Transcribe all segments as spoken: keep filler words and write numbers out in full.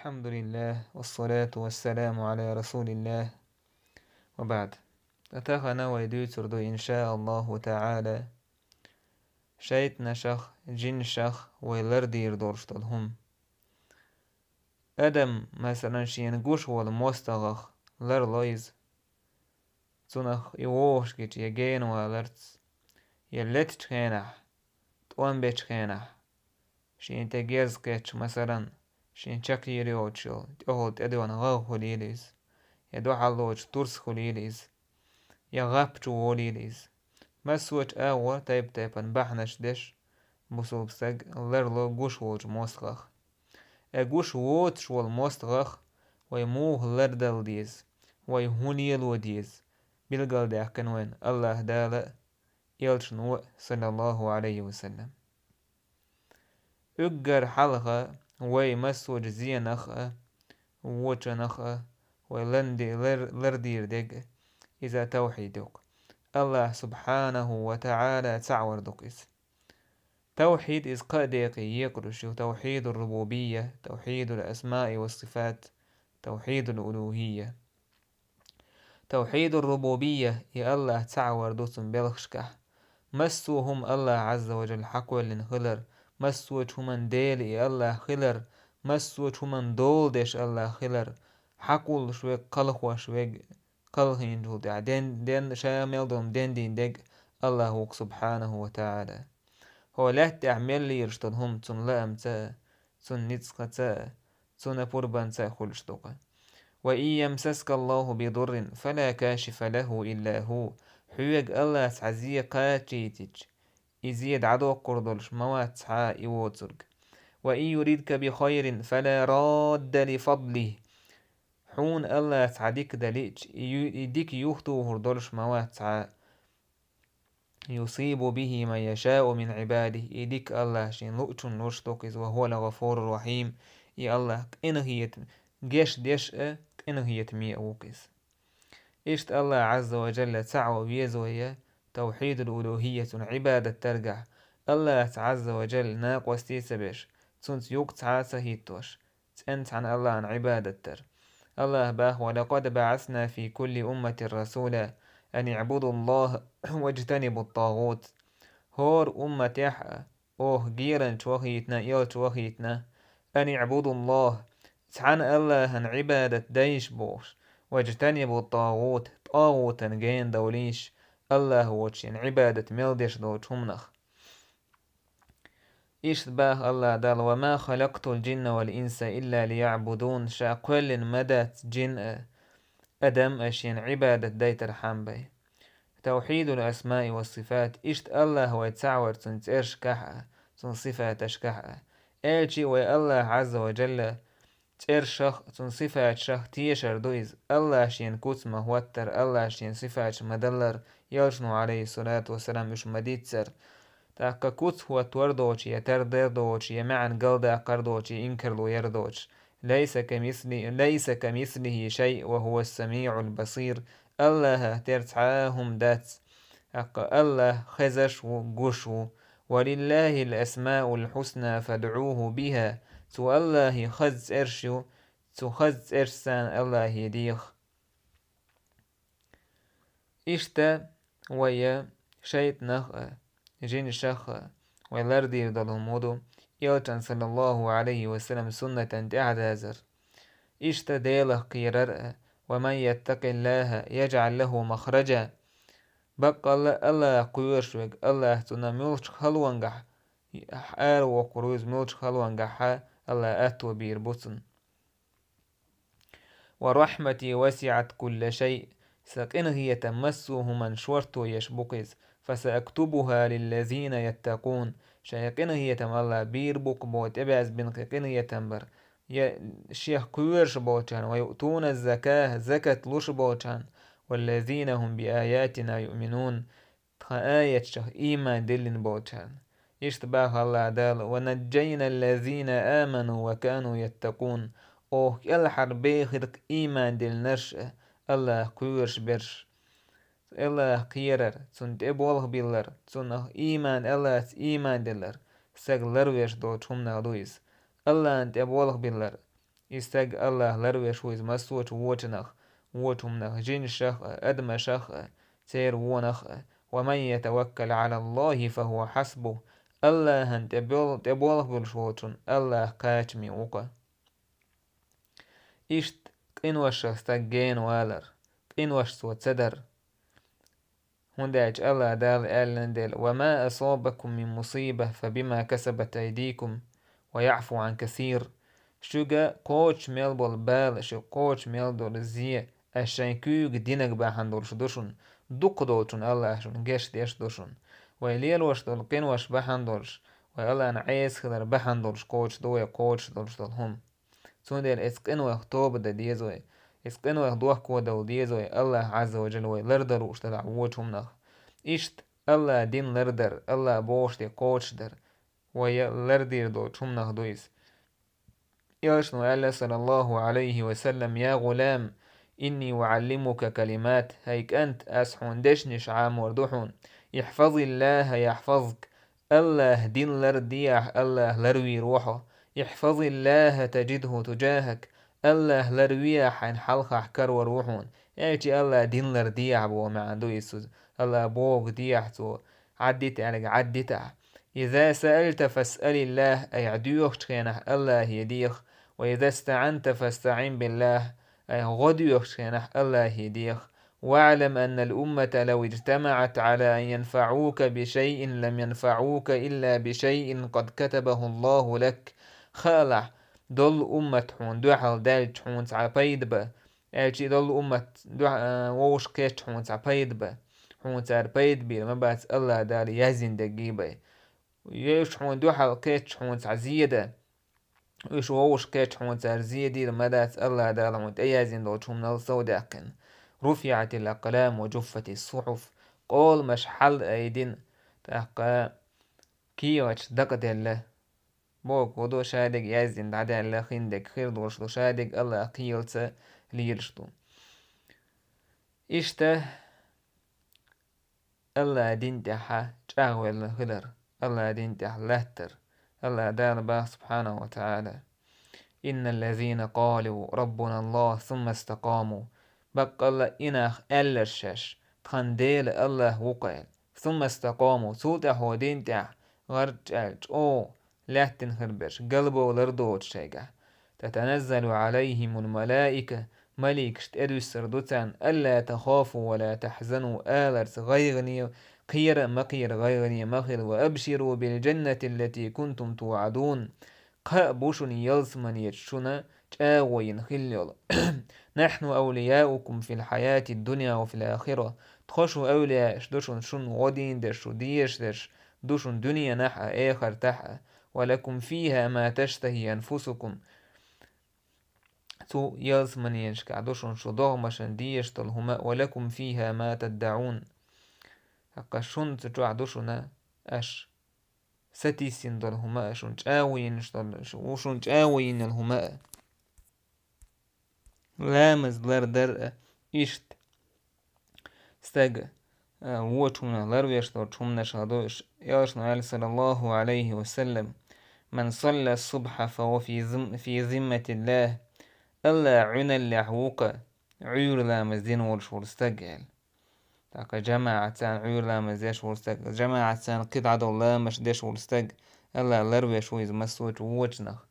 الحمد لله، والصلاة والسلام على رسول الله، وبعد. Тахана вай дуьйцур ду, иншааллаху таӀала, шайтӀанашах, жинашах вай лардийр долуш долу хӀума. Адам, масалан, шена гуш волу мостагӀах ларло иза. Цунах и вогӀуш гича я гена валарца, я летачу хенахь, тӀом бечу хенахь, шена тӀе герз кхетча, масалан, шен чекхйийр йоцуш йолу тӀехула тӀедоьгӀна гӀагӀ хуьлийла иза, я дуьхьал лоцуш турс хуьлийла иза, я гӀап чу волийла иза. Массочу агӀор тайп-тайпана бахьанаш деш, бусулба стаг ларло гуш волчу мостагӀах. Э, гуш воцуш волу мостагӀах вай муха лардала деза, вай хӀун лело деза, билгалдаьккхина вайна АллахӀ Дала а, Элчано а, саллаллаху Ӏалайхи ва саллам. Уггар хьалха вай массочу зенах а, вочунах а вай ланди-, лар-, лардийр дерг а иза тавхьид ю-кх. АллахӀ субхьанаху ва таӀала цхьаъ вар ду-кх иза. Тавхьид иза кхаа декъе екъалуш ю: тавхьидур-рубубийя, тавхьидул-асмаи ва-ссифат, тавхьидул-улухӀийя. Тавхьидур-рубубийя, и АллахӀ цхьаъ вар ду цуьнан белхашкахь. Массо а хӀума АллахӀ Ӏазза ва Жалла хьакхоьллина хилар, массочу хӀуманна Дела и АллахӀ хилар, массочу хӀуманна дола деш АллахӀ хилар, хьакхуллуш верг, кхалхош верг, кхалхинчул тӀаьхьа ден, ден, ша мел долу хӀума дендийна дерг АллахӀ ву-кх субхьанаху ва таӀала. ХӀокху лаьтта тӀехь мел лелаш долу хӀума цуьнан лаамца а, цуьнан ницкъаца а, цуьнан пурбанца а хуьлуш ду-кх. Ва ин ямсаскаллаху бидуррин фала кашифа лаху илла ху. Хьоьга АллахӀа цхьа зе кхачийтича, и зе дӀадоккхур долуш ма вац цхьа а и воцург. Ва ин юридка бихайрин фала радда лифадлихӀ. Хьуна АллахӀа цхьа дика дан лиъча, и ю-, и дика юхатухур долуш ма вац цхьа а. Юсибу бихӀи ман яшау мин ӀибадихӀ. И дика АллахӀа шена луучунна луш ду-кх иза, ва хӀувал гӀафуру-р-рахьим. И АллахӀ къинхетам-, геч деш а, къинхетаме а ву-кх иза. Иштта АллахӀ Ӏазза ва Жалла цхьаъ ван веза вай я тавхьидул-улухӀийя, цунна Ӏибадат даргахь, АллахӀаца Ӏазза ва Жалла накъостий а ца беш, цуьнца юкъ цхьа а ца хӀиттош, цӀена цхьана АллахӀан Ӏибадат дар. АллахӀа боху: «Ва лакъад баӀасна фи кулли умматин расула ан иӀбудуллахӀа ваджтанибут-тагӀут». ХӀора умматехь а Оха геран чу вахийтина, элча вахийтина, ан иӀбудуллахӀ, цхьана АллахӀан Ӏибадат дайша бохуш, ваджтанибут-тагӀут, тӀагӀутан гена довлийша, АллахӀ воцчун Ӏибадат мел деш долчу хӀуманах. Иштта боху АллахӀ Дала: «Ва ма халакътул джинна вал инса илла лияӀбудун», ша кхоьллина ма дац джин а, адам а шена Ӏибадат дайтархьама бен. Тавхьидул асмаи ва сифат, иштта АллахӀ вай цхьаъ вар цуьнан цӀерашкахь а, цуьнан сифаташкахь а. Аьлча а вай АллахӀ Ӏазза ва Джалла цӀерашах а, цуьнан сифаташах а тешар ду иза. АллахӀ шена куц ма хӀоттара, АллахӀ шена сифаташ ма даллара, элчано, Ӏалайхиссалату вассалам, уьш ма дийццара. ТӀаккха куц хӀоттор доцуш, я тардор доцуш, я маьӀна галдаккхар доцуш, я инкарло яр доцуш. «Лайса камисли-, лайса камислихӀи шайъ ва хӀувас самиӀул басир». АллахӀах тера цхьа а хӀума дац. ТӀаккха АллахӀ хезаш ву, гуш ву. «Ва лиллахӀил асмаул хьусна фадӀухӀу бихӀа». Цу АллахӀе хаза цӀераш ю, цу хаза цӀерашца АллахӀе деха. Иштта вай шайтӀанах а, жинашах а вай лардийр долу хӀума ду, элчан, саллаллахӀу Ӏалайхи ва саллам, суннатан тӀаьхьадазар. Иштта Делах кхерар а: «Ва ман яттакъиллахӀа яжӀал лахӀу махраджа». Баккъалла а АллахӀах кхоьруш верг, АллахӀ цунна муьлхачу халонгахь аравоккхур ву иза, муьлхачу халонгахь а АллахӀа аьтто бийр бу цунна. «Ва рахьмати васиӀат кулла шайъ». Сан къинхетам массо а хӀуманна шорто еш бу-кх иза. «ФасаактубухӀа лиллазина яттакъун». Шайн къинхетам АллахӀа бийр бу-кх боху тӀебаьзбина кхин къинхетам бар. Я шех кхоьруш болчарна, «ва юътуна закат», закат луш болчарна, «валлазина хӀум биаятина юъминун». Тхан аяташах ийман диллина болчарна. Иштта боху АллахӀ Дала: «Ва наджжайна ллазина аману ва кану яттакъун». Оха кӀелхьарбехира-кх ийман диллинарш а, АллахӀах кхоьруш берш. АллахӀах кхерар, Цунна тӀе болх биллар, Цунах ийман, АллахӀаца ийман диллар, стаг ларвеш долчу хӀуманах ду иза. АллахӀна тӀе болх биллар, И стаг АллахӀ ларвеш ву иза массочу вочунах, вочу хӀуманах, жинашах а, адамашах а, церан вонах а. «ومن يتوكل على الله فهو حسبه». АллахӀан тӀе бел-, тӀе болх буьллуш волчун АллахӀ кхачаме ву-кх. Иштта къиношах стаг гена валар, къинош цо ца дар. ХӀунда аьлча АллахӀ Дала аьллан дела: «وما أصابكم من مصيبة فبما كسبت أيديكم ويعفو عن كثير». Шуьга кхочуш мел болу бала, шуьга кхочуш мел долу зе, аш шайн куьйга динарг бахьана долуш ду шуна, дукхах долчун АллахӀа шуна гечдеш ду шуна. Вай лелош долу къинош бахьана долуш, вай АллахӀна Ӏеса хилар бахьана долуш кхочуш ду вай кхочуш долуш долу хӀума. Цундела эцу къинойх тоба дан деза вай, эцу къинойх дохко довла деза вай, АллахӀ Ӏазза ва Джалла вай лардан лууш делахь вочу хӀуманах. Иштта АллахӀан дин лардар, АллахӀ бохуш дерг кхочушдар, вай лардийр долчу хӀуманах ду иза. Элчано аьлла, саллаллаху Ӏалайхи ва саллам: «يا غلام، إني أعلمك كلمات», хӀай кӀант, ас хьуна дешнаш Ӏамор ду хьуна. «احفظ الله يحفظك», АллахӀан дин лардехь, АллахӀ ларвийр ву хьо. «احفظ الله تجده تجاهك», АллахӀ ларвехь, хьайна хьалхахь карор ву хьуна. Аьлча АллахӀан дин лардехь боху маьӀна ду иза. АллахӀ бохург дехь цо, Ӏаддита аьлларг Ӏаддитахь. «إذا سألت فاسأل الله», айхьа доьхучу хенахь АллахӀе деха. «وإذا استعنت فاستعن بالله», айхьа гӀо доьхучу хенахь АллахӀе деха. «واعلم أن الأمة لو اجتمعت على أن ينفعوك بشيء لم ينفعوك إلا بشيء قد كتبه الله لك». Хаалахь, долу уммат хьуна дуьхьал даьлча хьуна цхьа пайда бан, аьлча и долу уммат дуьхьа-, а, вовшахкхетча хьуна цхьа пайда бан. Хьуна цара пайда бийр ма бац, АллахӀ Дала яздина дерг бен. Уьш хьуна дуьхьал кхетча хьуна цхьа зе дан. Уьш вовшахкхетча хьуна цара зе дийр ма дац, АллахӀ Дала хьуна тӀеяздина долчу хӀуманал совдаьккхина. «رفعت الأقلام وجفت الصحف». Къоламаш хьалаайдина, тӀаккха кехаташ дакъаделла. Бохург ду, шадерг яздина дӀадаьлла, хиндерг хир долуш ду, шадерг АллахӀа кхелаца лелаш ду. Иштта АллахӀан дин тӀехь чӀагӀвелла хилар, АллахӀан дин тӀехь латтар. АллахӀ Дала боху, субхьанаху ва таӀала: «إن الذين قالوا ربنا الله ثم استقاموا». Баккъалла и нах аьлларш шаьш: «Тхан Дела АллахӀ ву-кх», аьлла. «ثم استقاموا», цул тӀаьхьа хӀокху дин тӀехь гӀарчӀ аьлла чӀогӀа лаьттина хир берш, галбовлар доцуш шайгахь. «تتنزل عليهم الملائكة», маликаш тӀедуьссур ду царна: «ألا تخافوا ولا تحزنوا», аларца гӀайгӀане, кхера а ма кхера, гӀайгӀане ма хила, «وأبشروا بالجنة التي كنتم توعدون». Кхаъ бу шуна ялсаманечу шуна чӀагӀо йина хилла йолу. «نحن أولياؤكم في الحياة الدنيا وفي الآخرة». Тхо шу эвлияаш ду шуна, шуна гӀо дийна дерш, шу дезаш дерш ду шуна дуьненахь а, эхартахь а. «ولكم فيها ما تشتهي أنفسكم». Цу ялсаманенашкахь ду шуна шу догӀмашна дезаш долу хӀума а. «ولكم فيها ما تدعون». ТӀаккха шуна цу чохь ду шуна аш сатийсина долу хӀума а, шуна чӀагӀо йинаш долу, шу-, шуна чӀагӀо йина йолу хӀума а. Ламаз лардар а иштта. Стаг, а, вочу хӀуманах ларвеш долчу хӀуманашах ду уьш. Элчано аьлла, саллаллаху Ӏалайхи ва саллам: «من صلى الصبح فهو في ذم-، في ذمة الله». АллахӀан Ӏуьналлехь ву-кх Ӏуьйра ламаз дина волуш волу стаг аьлла. ТӀаккха жамаӀатца Ӏуьйра ламаз деш волу стаг, жамаӀатца кхидӀа долу ламазаш деш волу стаг, АллахӀ ларвеш ву иза массочу вочунах.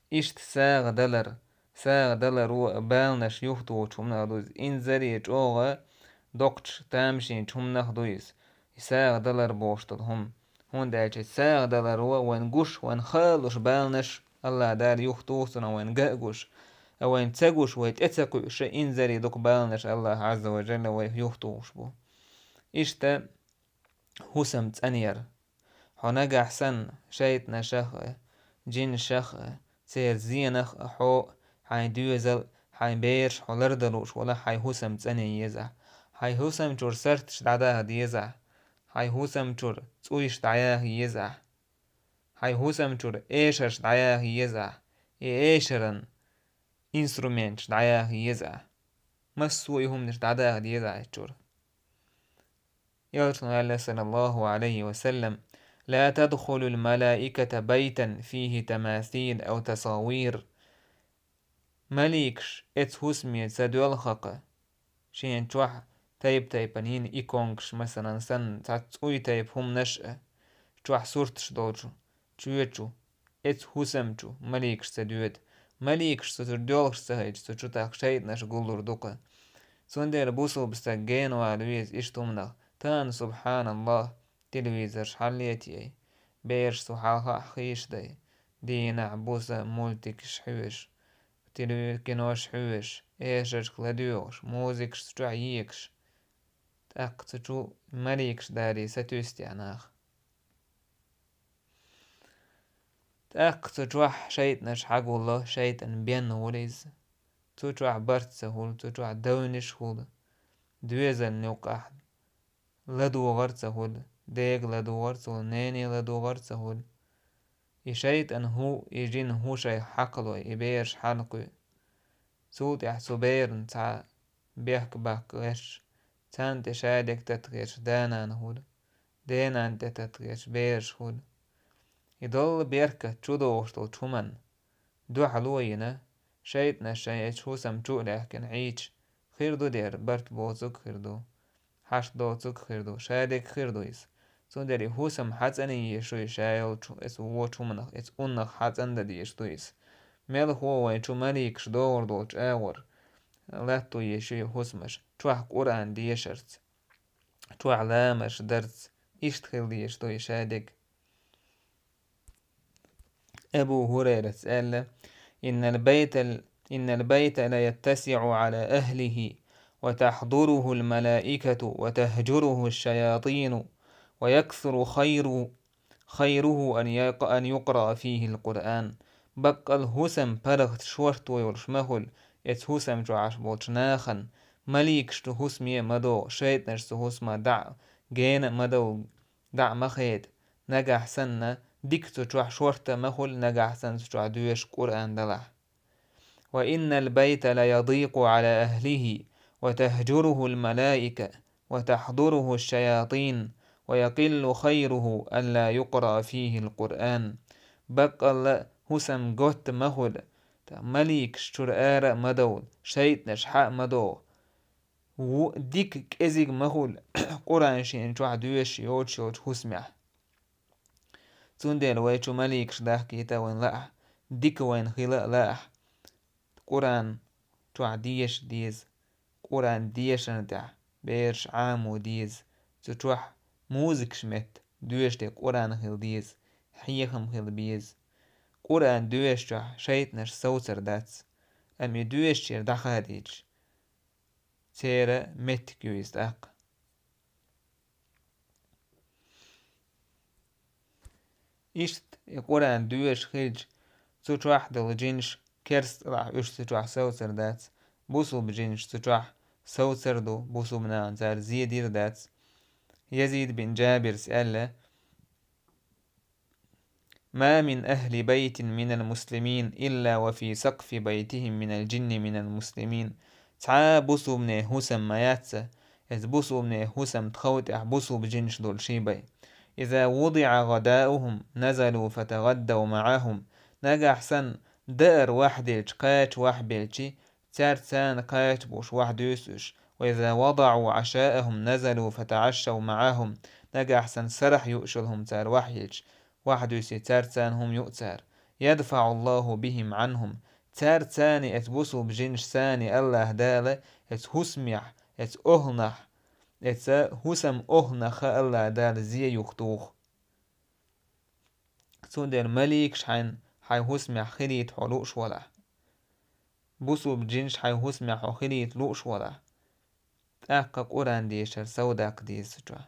Иштта сагӀа далар, сагӀа даларо баланаш юхатухучу хӀуманах ду иза. Инзаре чӀогӀа доккхачу тамашийначу хӀуманах ду иза, и сагӀа далар бохуш долу хӀума. ХӀунда аьлча сагӀа даларо вайн гуш, вайн халуш баланаш АллахӀ Дала юхатуху цунах, вайн ган а гуш. А вайн ца гуш, вай тӀе ца кхуьуш, инзаре дукха баланаш АллахӀ Ӏазза ва Жалла вайх юхатухуш бу. Иштта хӀусам цӀанъяр. Хьо нагахь санна шайтӀанашах а, жинашах а, церан зенах а хьо а, хьайн доьзал а, хьайн бераш а хьо лардан лууш валахь, хьайн хӀусам цӀанъян езахь. Хьайн хӀусам чуьра сарташ дӀадаха дезахь. Хьайн хӀусам чуьра цӀуйш дӀаяха езахь. Хьайн хӀусам чуьра эшарш дӀаяха езахь, и эшаран инструменташ дӀаяха езахь. Массо а и хӀуманаш дӀадаха дезахь эцу чуьра. Элчано аьлла, саллаллаху Ӏалайхи ва саллам: «لا تدخل الملائكة بيتا فيه تماثيل أو تصاوير». маликаш эцу хӀусаме ца доьлхакха, шен чохь тайп-тайпана йина иконкаш, масалан, санна, цхьацца цӀуй тайпа хӀуманаш а, чохь сурташ долчу, чоьчу, эцу хӀусам чу маликаш ца доьду. Маликаш цу чуьра доьлхуш ца хилча, цу чу тӀаккха шайтӀанаш гуллур ду-кха. Цундела бусулба стаг гена вала веза иштта хӀуманах. Тахана, субхьаналлахӀ, телевизорш хьаллетаяй, бераш цу хьалха а хийшадай, дийнахь, буса, мультикаш хьоьжуш, телеви-, кинош хьоьжуш, эшаршка ладоьгӀуш, музыкаш цу чохь егаш. ТӀаккха цу чу маликаш дале сатуьйсу техь нах. ТӀаккха цу чохь шайтӀанаш хьагулло, шайтӀан бен хуьлу иза. Цу чохь барт ца хуьлу, цу чохь девнаш хуьлу, доьзална юккъехь ладогӀар ца хуьлу, дега ладогӀар ца хуьлу, нене ладогӀар ца хуьлу. И шайтӀан хӀу, и жин хӀу шайх хьакхалой, и бераш хьалакхуьй. Цул тӀаьхьа цу беран цхьа бехк-баккха гӀерташ, царна тӀе шадерг тата гӀерташ да-нана хуьлу, ден-нана тӀе тата гӀерташ бераш хуьлу. И долла беркат чудогӀуш долчу хӀуманна дуьхьало йина, шайтӀанаш шайн эцу хӀусам чу а лаьхкина Ӏийча, хир ду дера, барт боцург хир ду, хьашт доцург хир ду, шадерг хир ду иза. Цундела и хӀусам хьацӀанъеш ду иза ша йолчу эцу вочу хӀуманах, эцу уннах хьацӀандан дезаш ду иза. Мелхо вайн чу маликаш догӀур долчу агӀор латто езаш ю и хӀусамаш, чохь Къуръан дешарца, чохь ламазаш дарца, иштта хила дезаш ду и шадерг. Абу ХӀурайрас аьлла: «إن البيت ال-، إن البيت ليتسع على أهله وتحضره الملائكة وتهجره الشياطين ويكثر خير، خيره أن يق-، أن يقرأ فيه القرآن». Баккъал хӀусам паргӀат шорто йолуш ма хуьлу, эцу хӀусам чохь Ӏаш болчу нахана, маликаш цу хӀусаме а ма догӀу, шайтӀанаш цу хӀусамах дӀа а гена а ма довла, дӀа а ма хеда, нагахь санна, дика цу чохь шорта а ма хуьлу, нагахь санна цу чохь доьшуш Къуръан далахь. «وإن البيت ليضيق على أهله وتهجره الملائكة وتحضره الشياطين ويقل خيره ألا يقرأ فيه القرآن». Баккъалла а хӀусам готта ма хуьлу, тӀаккха маликаш чуьра ара а ма довла, шайтӀанаш хьа а ма догӀу. Ву-, дика кӀезиг ма хуьлу Къуръан шена чохь доьшуш йоцуш йолчу хӀусамехь. Цундела вай чу маликаш дахкийта а вайна лаахь, дика вайна хила а лаахь, Къуръан чохь деша деза, Къуръан дешарна тӀехь бераш Ӏамо деза, цу чохь музыкаш метта доьшуш дерг Къуръан хила деза, хьехам хила беза. Къуръан доьшучохь шайтӀанаш совцар дац, амма и доьшучера дӀахадийча, церан меттиг ю иза тӀаккха. Иштта и Къуръан доьшуш хилча, цу чохь долу жинаш керста лахь уьш цу чохь совцар дац, бусулба жинаш цу чохь совцар ду, бусулба нахана цара зе дийр дац. Язид бин Джабирс аьлла: «ما من أهل بيت من المسلمين إلا وفي سقف بيتهم من الجن من المسلمين». Цхьа а бусулбане хӀусам ма яц, иза бусулбане хӀусам тхов тӀехь бусулба жинаш долу ший бай. «إذا وضع غداؤهم نزلوا فتغدوا معهم». Нагахь санна даар вахь делча, кхача вахь белчи, цаьрца царна кхача буш вахь дуьйсу уьш. «وإذا وضعوا عشاءهم نزلوا فتعشوا معهم». Нагахь санна сарахь юуш йолу хӀума цара вахь йилча, вахь дуьйсий, цаьрца царна хӀума юу цара. «يدفع الله بهم عنهم». Цаьрца царна, эцу бусулба жинаш царна АллахӀ Дала, эцу хӀусамехь, эцу охӀланах, эцу хӀусам охӀланах АллахӀ Дала зе юхатуху. Цундела маликаш хьайн, хьайн хӀусамехь хилийта хьо лууш валахь, бусулба жинаш хьайн хӀусамехь хьо хилийта лууш валахь, тӀаккха Къуръан дешар сов даккха деза цу чохь.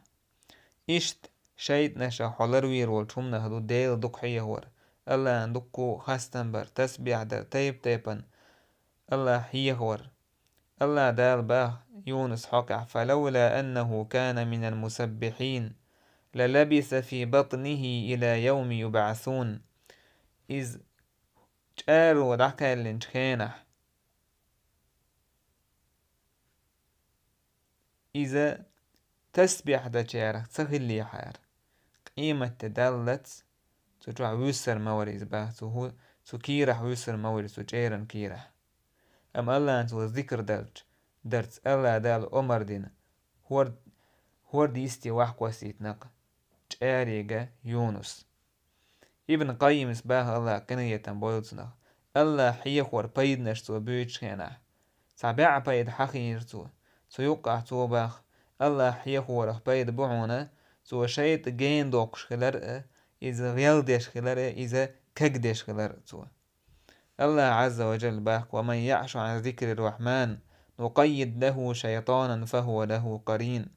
Иштта шайтӀанашах хьо ларвийр волчу хӀуманах ду Дела дукха хьехавар, АллахӀна дуккха хастам бар, тасбихь дар, тайп-тайпана АллахӀ хьехавар. АллахӀ Дала баха Юнус хьокъехь: «فلولا أنه كان من المسبحين للبث في بطنه إلى يوم يبعثون». Иза чӀаро дӀакхаьллинчу хенахь, иза тасбихь дечарах ца хиллехьара, къематде даллалц цу чохь вуьссур ма вара иза баха, цу хӀу-, цу кийрахь вуьссур ма вара, цу чӀеран кийрахь. Амма Аллахьан цо зикр дарча, дарца Аллахь Дала омар дина, хӀор-, хӀорда йисте вахь кхоссийтинакх чӀаьрийга Юнус. Ибн Къаййимас баха, Аллахь къинхетам бойла цунах, Аллахь хьехор пайданаш цо буьйцучу хенахь, цхьа бӀе пайда хьахийра цо. Цу юккъахь цо баха, Аллахь хьехорах пайда бу хьуна, цо шайтӀа гена доккхуш хилар а, иза гӀелдеш хилар а, иза кагдеш хилар а цо. Аллахь Ӏазза ва Жалла баха: «Ва ман яъшу Ӏан зикри ррахьман, нукъаййид лаху шайтӀанан фахува лаху къарин».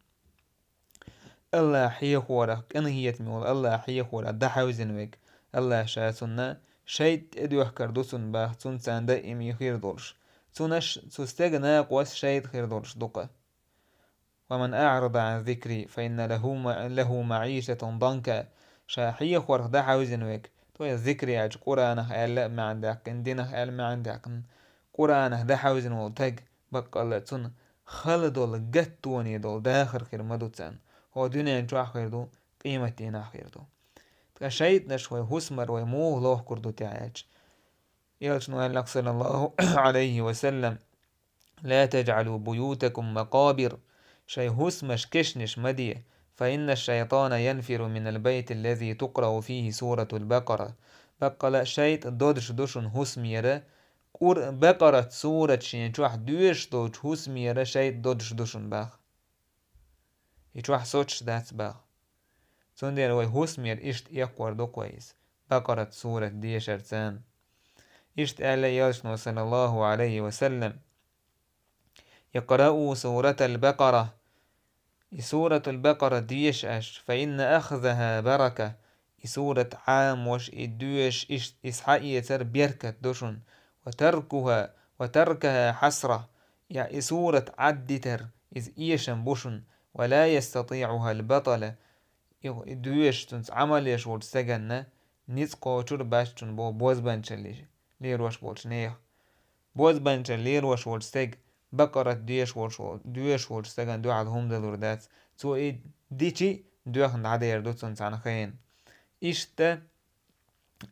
Аллахь хьехорах, къинхетаме волу Аллахь хьехорах дӀахьаьвзина верг, Аллахь Ша цунна шайтӀа тӀедоьхкар ду цунна баха, цунна царна даима хир долуш. Цунна ш-, цу стеган накъост шайтӀа хир долуш ду-кх. «Ва ман аърада Ӏан зикри, фа инна лаху ма-, лаху маӀишатан данка». Ша хьехорах дӀахьаьвзина верг, то есть зикр яьлча Къуръанах аьлла а маьӀна даьккхина, динах аьлла маьӀна даьккхина, Къуръанах дӀахьаьвзина волу таг, баккъалла цунна хала долу, гаттоне долу дахар хир ма ду царна. ХӀокху дуьнен чохь хир ду, къематдийнахь хир ду. Ткъа шайтӀанаш вай хӀусамара вай муха лохкур ду те аьлча, Элчано аьлла-кх, саллаллаху Ӏалайхи ва саллам: «Ла таджӀалу буютакум макъабир». Шайн хӀусамаш кешнаш ма де. «Фа инна шайтӀана янфиру минал байти ллази тукърау фихи суратул Бакъара». Баккъала шайтӀа додуш ду шуна хӀусамера, Къур-, Бакъарат сурат шен чохь доьшуш долчу хӀусамера шайтӀа додуш ду шуна баха. И чохь соцуш дац баха. Цундела вай хӀусамера иштта эккхор ду-кх вай иза, Бакъарат сурат дешарца. Иштта аьлла Элчано, саллаллаху Ӏалайхи ва саллам: «Икърау суратал Бакъара». И суратул Бакъара деша аша, «фа инна ахзаха барака». И сурат Ӏамош, и доьшуш, иш-, иза хьаэцар беркат ду шуна. «Ва таркуха, ва таркаха хьасра». Я, и сурат Ӏаддитар, иза эшам бу шуна. «Ва ла ястатиӀухал батала». И, и доьшуш, цунца Ӏамал еш волчу стаганна ницкъ кхочур бац шуна боху бозбанчалле лелош болчу нехан. Бозбанчалла лелош волчу стеган, Бакъарат доьшуш волчу, доьшуш волчу стагана дуьхьал хӀума далур дац. Цо и дичи а доьхна дӀадер ду цунна цхьана хенахь. Иштта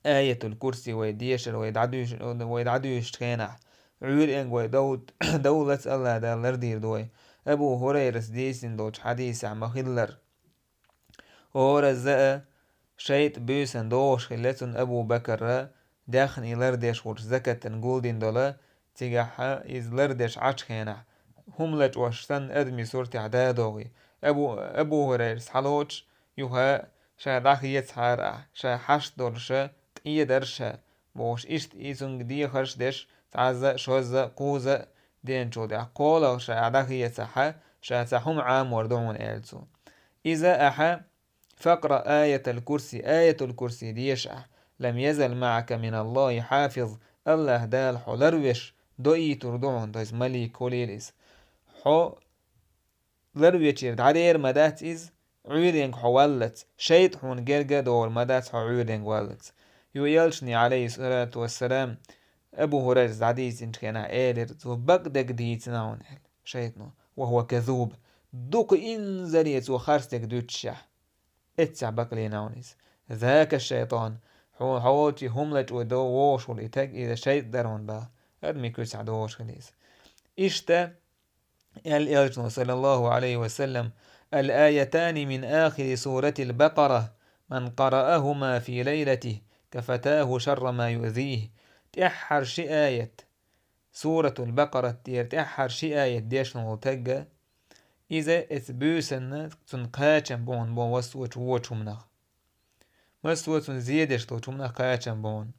Аятул Курси вай дешар, вай дӀадуьйш-, вай дӀадуьйшучу хенахь, Ӏуьйренга вай дов-, довлац, Аллахь Дала лардийр ду вай. Абу ХӀурайрас дийцина долчу хьадисехь ма-хиллара, хӀоразза а шайтӀа буьйсанна догӀуш хилла цунна Абу Бакарра, даьхни лардеш волчу закатан гулдина долу, цигахь иза лардеш Ӏачу хенахь, хӀума лачкъош санна адамийн суртехь да а догӀий. Абу, Абу ХӀурайрас хьалоцуш, юха ша дӀахецахьара ахь, ша хьашт долуша, къедара ша, бохуш, иштта и цуьнга дехарш а деш, цхьазза а, шозза а, кхузза а деначул тӀаьхьа, кхоалгӀа ша ахь дӀахецахьа, ша цхьа хӀума Ӏамор ду хьуна, аьлла цо. Иза ахьа «Факъра аятал курси», Аятул Курси деша ахь, «лам язал маӀака миналлахи хьафиз», Аллахь Дала хьо ларвеш доуьйтур ду хьуна, то есть малик хуьлийла иза. Хьо ларвечуьра дӀадер ма дац иза, Ӏуьйренга хьо валлалц, шайтӀа хьуна герга а догӀур ма дац хьо Ӏуьйренга валлалц. Юха Элчане, Ӏалайхиссалату вассалам, Абу ХӀурайрас дӀадийцинчу хенахь элира цо: «Бакъдерг дийцина хьуна», аьлла, шайтӀано, «ва хӀува казуб», дукха инзаре цо харцдерг дуьйцушехь. Эццехь бакълийна хьуна иза. «Зака шайтӀан», хьо, хьо волчу хӀума лачкъо до вогӀуш волу и таг, иза шайтӀа дара хьуна баха. Адамийн куьцехь догӀуш хила иза. Иштта, аьлла Элчано, саллаллаху Ӏалайхи ва саллам: «Ал-аятани мин ахири суратил Бакъара, ман къараахума фи лайлатихи, кафатаху шарра ма юъзихи». ТӀаьххьара ши аят, Суратул Бакъарат тӀера тӀаьххьара ши аят дешна волу тагга, иза эца буьйсанна цунна кхачам бу хьуна боху массо а вочу хӀуманах. Массо а цунна зе деш долчу хӀуманах кхачам бу хьуна.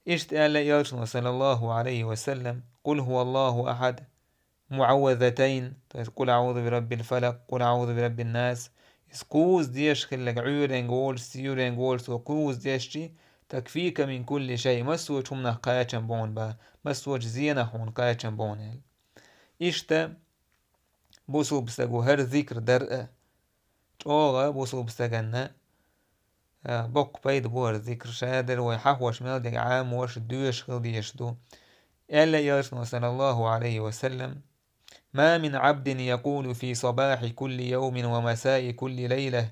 Иштта аьлла Элчано, саллаллаху Ӏалайхи ва саллам: «Къул хӀува Аллаху ахьад, муӀаввазатайн», то есть «Къул аӀузу би раббил фалакъ», «Къул аӀузу би раббин нас». Иза кхузза деш хилларг, Ӏуьйренга волуш, суьйренга волуш, цо кхузза дешчи, «такфика мин кулли шай», массочу хӀуманах кхачам бу хьуна баха, массочу зенах хьуна кхачам бу хьуна аьлла. Иштта, бусулба стага хӀара зикр дар а, чӀогӀа бусулба стаганна, а, боккха пайда бу хӀара зикр, шадерг вай хьахош мел дерг Ӏамош, доьшуш хила дезаш ду. Аьлла Элчано, саллаллаху Ӏалайхи ва саллам: «Ма мин Ӏабдин якъулу фи сабахьи кулли явмин ва масаи кулли лайла».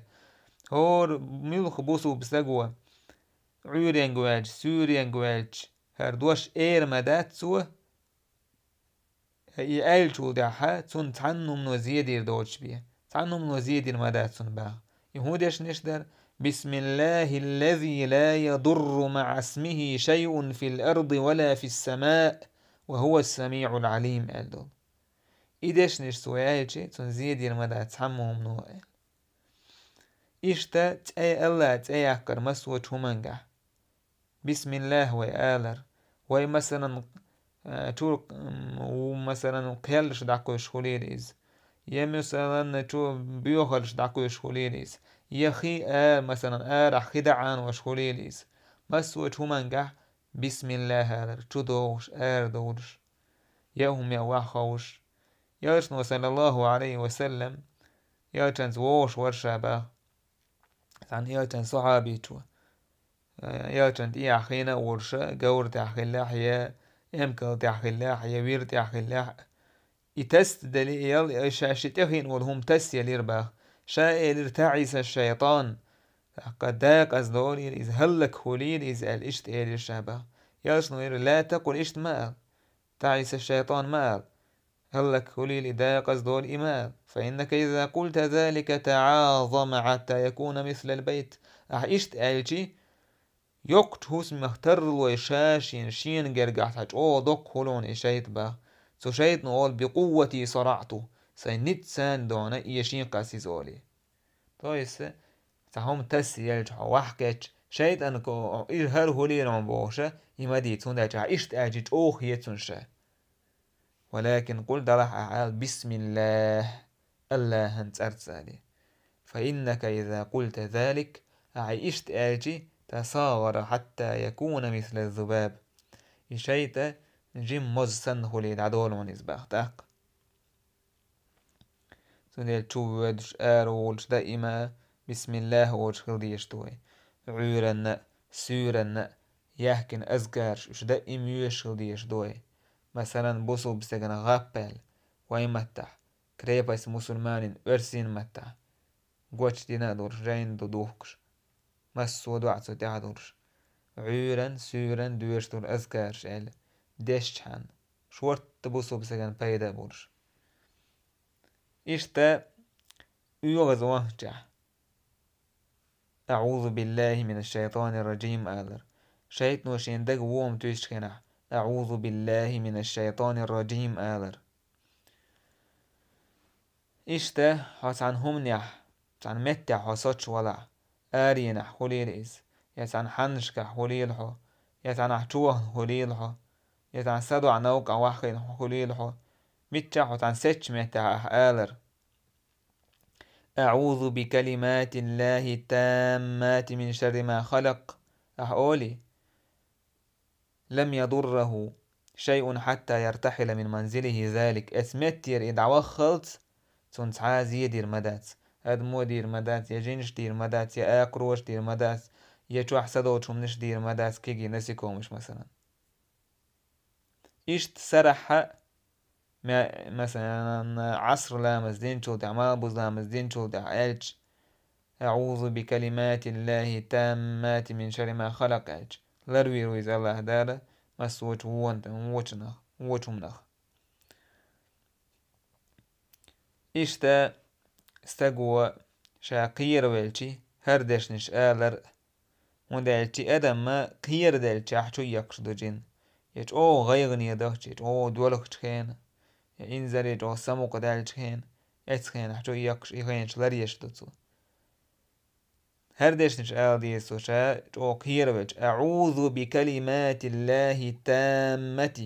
ХӀора муьлхха бусулба стага, Ӏуьйренга ваьлча, суьйренга ваьлча, хӀара дош эр ма дац цо, И аьллачул тӀаьхьа цунна цхьанна хӀумано зе дийр доцуш бен. Цхьанна хӀумано зе дийр ма дац цунна баха. И хӀун дешнаш дара? بسم الله الذي لا يضر مع اسمه شيء في الأرض ولا في السماء وهو السميع العليم аьлла долу. И дешнаш цо аьлча, цунна зе дийр ма дац цхьаммо хӀумано аьлла. Иштта цӀе, АллахӀан цӀе яккхар массо а хӀумангахь. Бисмиллах вай алар. Вай, масалан, э, чур, м, масалан, кхеллаш дӀакхуьйсуш хуьлийла иза. Я, масалан, чу боьхаллаш дӀакхуьйсуш хуьлийла иза. Я хи а, масалан, арахь хи дӀаӀанвеш хуьлийла иза. Массо а хӀумангахь бисмиллах алар, чу догӀуш, ара довлуш. Я хӀума я ваха ховш. Элчано, саллаллаху Ӏалайхи ва саллам, элчанца вогӀуш вара ша баха. Цхьана элчан сахьабичо, э, элчан тӀехь хина а волуш, говра тӀехь хиллехь, я эмкал тӀехь хиллехь, я вир тӀехь хиллехь, и тасса делира, и ша ши тӀехиъна волу хӀума тасса елира баха. Ша элира: «ТаӀиса шайтан». ТӀаккха декъаза долийла иза, хӀаллакьхуьлийла иза аьлла, иштта элира ша баха. Элчано элира: «Ла такъул», иштта ма ала. «ТаӀиса шайтан» ма ала. ХӀаллакьхуьлийла и, декъаза долийла и ма ала. «فإنك إذا قلت ذلك تعاظم حتى يكون مثل البيت». Ахьа иштта аьлчи, йоккхачу хӀусамех тарлой ша шена, шена гергахь цхьа чӀогӀа доккха хуьлу хьуна и шайтӀа баха. Цу шайтӀано олу: «بقوتي صرعته», сайн ницкъ санна дона эшийна кхаьчна иза олий. То есть, цхьа хӀума тасса елча хьо ваьхкича, шайтӀанга и хӀара хуьлийла хьуна бохуш, и ма дийца, хӀунда аьлча ахьа иштта аьлчи чӀогӀа хета цунна ша. «ولكن قل», делахь ахьа ала: «بسم الله», АллахӀан цӀарца ала. «فإنك إذا قلت ذلك», ахьа иштта аьлчи, «تصاغر حتى يكون مثل الذباب». И шайтӀа жима моза санна хуьлий дӀадолу хьуна иза баха тӀаккха. Цундела чу воьдуш, ара волуш даима бисмиллах олуш хила дезаш ду вай. Ӏуьйранна а, суьйранна а яьхкина азкараш, уьш даима йоьшуш хила дезаш ду вай. Масалан, бусулба стеган гӀап аьлла, вайн маттахь, крепость мусульманин, оьрсийн маттахь, гочдина а долуш, жайна ду духкуш. Массо а доӀа цу тӀехь а долуш. Ӏуьйранна, суьйранна доьшуш долу азкараш аьлла, дешчхьана, шортта бусулба стеган пайда а болуш. Иштта оьгӀаз вахчахь: «أعوذ بالله من الشيطان الرجيم», алар. ШайтӀано шен дага вон туьйсучу хенахь: «أعوذ بالله من الشيطان الرجيم», алар. Иштта хьо цхьана хӀуманехь, цхьана меттехь хьо соцуш валахь, аренахь хуьлийла иза, я цхьана хьаннашкахь хуьлийла хьо, я цхьанхьа чохана хуьлийла хьо, я цхьана садоӀу новкъахь ваххийна хуьлийла хьо, миччахь хьо цхьана сецчу меттехь ахьа алар: «أعوذ بكلمات الله التامات من شر ما خلق», ахьа олий: «لم يضره شيء حتى يرتحل من منزله ذلك». Эцу меттера и дӀаваххалц, цунна цхьа а зе дийр ма дац. Адамо дийр ма дац, я жинаш дийр ма дац, я акхароша дийр ма дац, я чохь садолчу хӀуманаш дийр ма дац, кегий насекомыш, масалан. Иштта сарахьа а, ма-, масалан, Ӏаср ламаз динчул тӀаьхьа, малхбуза ламаз динчул тӀаьхьа аьлча: «أعوذ بكلمات الله التامات من شر ما خلق», аьлча, ларвийр ву иза АллахӀ Дала массо а вон-, вочунах, вочу хӀуманах. Иштта стаго ша кхеравелчи, хӀара дешнаш алар а, хӀунда аьлча адам кхераделчахь чу эккхаш ду жин. Я чӀогӀа гӀайгӀане дахча, я чӀогӀа доьлхучу хенахь, я инзаре чӀогӀа самукъадаьллачу хенахь, эцу хенахь чу эккхаш, и хенаш ларъеш ду цо. ХӀара дешнаш ала деза цо ша чӀогӀа кхеравелча: «أعوذ بكلمات الله التامة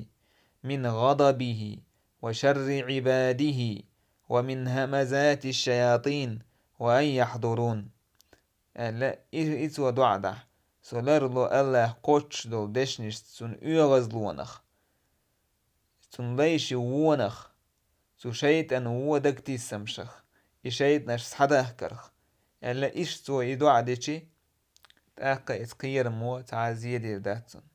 من غضبه وشر عباده ومن همزات الشياطين وأن يحضرون». Аьлла, и, и цо доӀа дахь, со ларло АллахӀ кхоччуш долу дешнашца цуьнан оьгӀазлонах, цуьнан лайшин вонах, цу шайтӀан вон дагатиссамашах, и шайтӀанаш схьадахкарх, аьлла, иштта цо и доӀа дичи, тӀаккха эцу кхерамо цхьа а зе дийр дац цунна.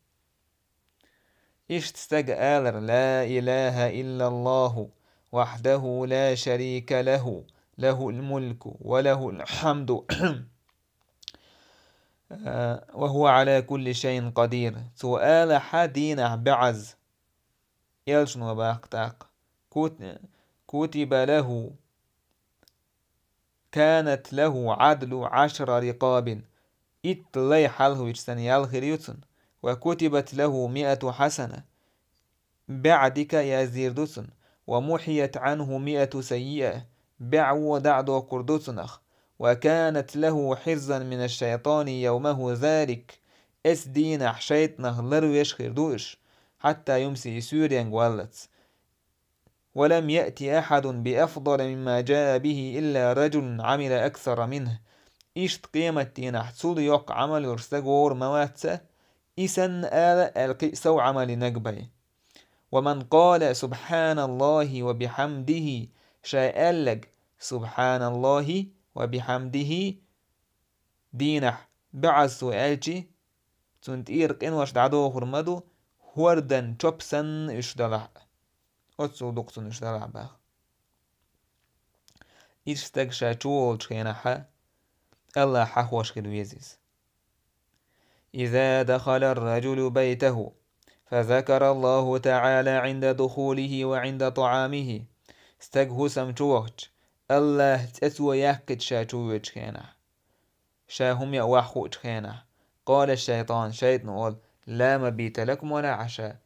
Иштта стага алар: «لا إله إلا الله وحده لا شريك له، له الملك وله الحمد، وهو على كل شيء قدير». Цо алахьа дийнахь бӀозза, элчано баха тӀаккха: كت-، كتب له، كانت له عدل عشر رقاب. Итт лай хьалхавича санна ял хир ю цунна. وكتبت له مائة حسنة. БӀаь дика яздийр ду цунна. ومحيت عنه مائة سيئة. БӀаь во дӀа а доккхур ду цунах. وكانت له حرزا من الشيطان يومه ذلك. Эцу дийнахь шайтӀанах ларвеш хир ду уьш, حتى يمسي, и суьйренга валлалц. ولم يأت أحد بأفضل مما جاء به إلا رجل عمل أكثر منه. Иштта къематдийнахь цул йоккха Ӏамал йолуш стаг вогӀур ма вац, и санна ала аьлла кхин а сов Ӏамал йинарг бен. ومن قال سبحان الله وبحمده, ша аьлларг سبحان الله وبحمده дийнахь бӀозза аьлчи, цунна тӀера къинош дӀадохур ма ду, хӀордан чоп санна уьш далахь а. Оццул дукха цунна уьш далахь баха. Иштта стаг ша чуволучу хенахь, Аллахь хьахош хила веза иза. إذا دخل الرجل بيته فذكر الله تعالى عند دخوله وعند طعامه. Стаг хӀусам чу вахча, Аллахь цӀе цо яьккхича ша чувоьдучу хенахь, ша хӀума яа ваха хуучу хенахь, قال الشيطان, шайтӀано олу: لا مبيت لكم ولا عشاء.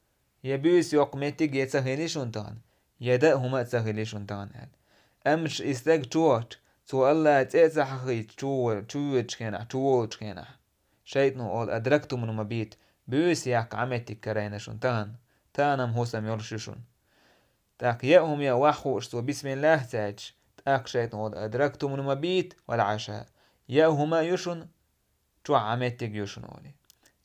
Я буьйса йоккха меттиг я ца хили шуна тахана, я даа хӀума а ца хили шуна тахана аьлла. Амма ш-, и стаг чу вахча, цо Аллахь цӀе а ца хьахийча чу-, чувоьдучу хенахь, чуволучу хенахь, шайтӀано олу: أدركتم المبيت, буьйса яккха Ӏа меттиг карийна шуна тахана, тахана-м хӀусам йолуш ю шуна. ТӀаккха яа хӀума яа ваха хууш цо бисмиллахь ца аьлча, тӀаккха шайтӀано олу: أدركتم المبيت والعشاء. Яа хӀума а ю шуна, чохь Ӏа меттиг ю шуна олий.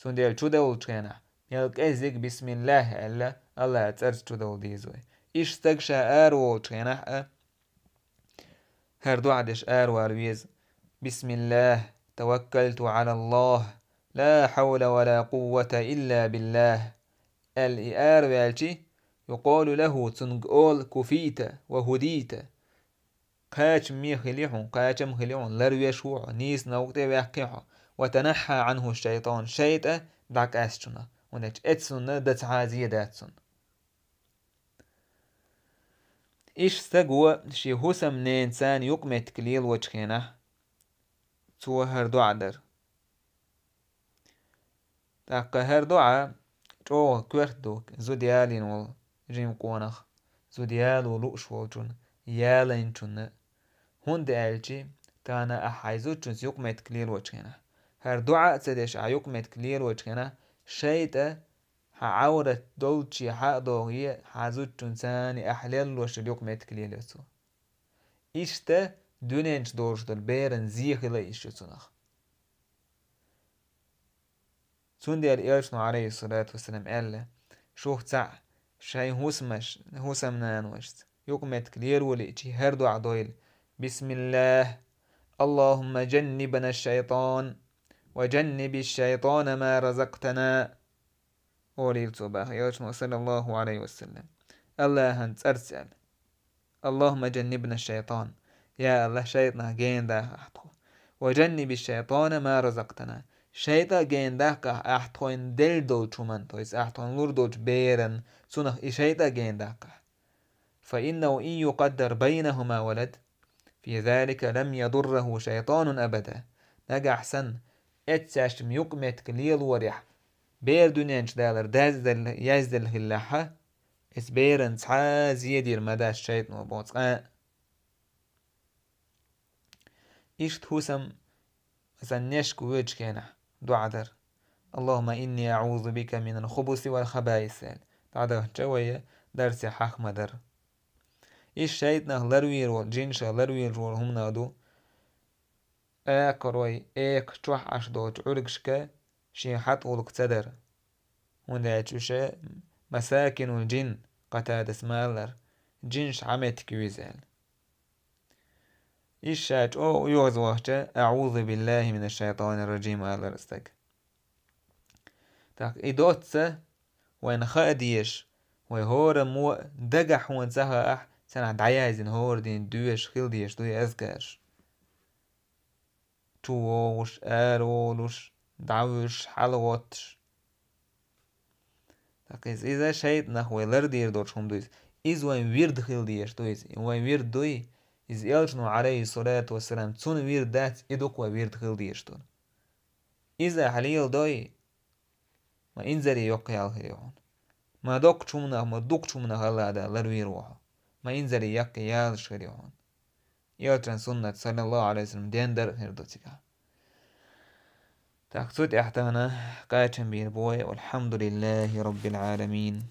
Цундела чудовлучу хенахь, мел кӀеззиг бисмиллахь аьлла, Аллахь цӀарца чудовла деза вай. Иштта стаг ша араволучу хенахь а, хӀара доӀа деш аравала веза: بسم الله توكلت على الله لا حول ولا قوة إلا بالله. Аьлла и араваьлчи, يقال له, цуьнга олу: كفيت وهديت. Кхачаме хили хьуна, кхачам хили хьуна, ларвеш ву хьо, нийса новкъа тӀе ваьккхи хьо. وتنحى عنه الشيطان, шайтӀа дӀакъаьста шуна, хӀунда аьлча эццунна дан цхьа а зен дац цунна. Иштта стаг ву шен хӀусамненан царна юкъаметтиг лелочу хенахь, цо хӀара доӀа дара. ТӀаккха хӀара доӀа чӀогӀа коьрта ду зуда ялийна волу жима къонах, зуда яло лууш волчунна, ялийначунна. ХӀунда аьлча, тахана ахь хьайн зудчуьнца юкъаметтиг лелочу хенахь, хӀара доӀа а ца деш ахь юкъаметтиг лелочу хенахь, шайтӀа хьан Ӏаврат долччехьа а догӀий, хьан зудчуьнца ахь лелош йолу юкъаметтиг лелайо цо. Иштта дуьнен чу долуш долу беран зен хила йиш ю цунах. Цундела Элчано, Ӏалайхиссалату вассалам, аьлла: шух цхьаъ шайн хӀусамаш-, хӀусамнаношца юкъаметтиг лело лиъчи, хӀара доӀа дойла: بسم الله، اللهم جنبنا الشيطان، وجنب الشيطان ما رزقتنا. Олийла цо баха Элчано, саллаллаху Ӏалайхи ва саллам, Аллахьан цӀарца аьлла: اللهم جنبنا الشيطان, я Аллахь, шайтӀанах гена даха ахь тхо. وجنب الشيطان ما رزقتنا, шайтӀа а гена даккха ахь тхойна делла долчу хӀуманна, то есть ахь тхойна лур долчу беран, цунах и шайтӀа а гена даккха ахь. فإنه إن يقدر بينهما ولد في ذلك لم يضره شيطان أبدا. Нагахь санна, эццаьшна юкъаметтиг лелорехь, бер дуьнен чу далар дазделла, язделла хиллехьа, эс беран цхьа а зен дийр ма дац шайтӀано боху цкъа а. Иштта хӀусам, сан нешка воьдучу хенахь, доӀа дара: اللهم إني أعوذ بك من الخبث والخبائث, аьлла. ДӀадахча вай дарсе хьаха ма дара. Иза шайтӀанах ларвийр волу, жинашах ларвийр волу хӀуманах ду, акхарой экха чохь Ӏаш долчу Ӏуьргашка шен хьатӀа гӀуллакх ца дара. ХӀунда аьлча уьш масакинул жин, Къатадас ма-аллара, жинаш Ӏаметтиг ю иза аьлла. Иза ша чӀогӀа оьгӀазвахча, أعوذ بالله من الشيطان الرجيم алара стага. ТӀаккха и доцца вайна хаа дезаш, вай хӀораммо а дагахь хьуна ца хаахь, царахь дӀаяздина хӀора дийнахь доьшуш хила дезаш ду и азкараш. ЧувогӀуш, араволуш, дӀавуьжуш, хьалагӀоттуш. ТӀаккха иза, иза шайтӀанах вай лардийр долуш хӀума ду иза. Иза вайн вирд хила дезаш ду иза. Вайн вирд дуй, иза элчано, Ӏалайхи ссалату вассалам, цун вирд дац, и ду-кх вайн вирд хила дезаш ду. Иза хьалелдой, ма инзаре йоккха ял хир ю хьуна. Ма доккхача хӀуманах, ма дукхача хӀуманах Аллах Дала ларвийр ву хьо. Ма инзаре яккха ялаш хир ю хьуна. Элчан суннат, саллаллаху Ӏалайхи ва саллам, ден дар а хир ду цигахь. Так, цу тӀехь тахана кхачам бийр бу вай, валхьамдулиллахи раббил Ӏаламин.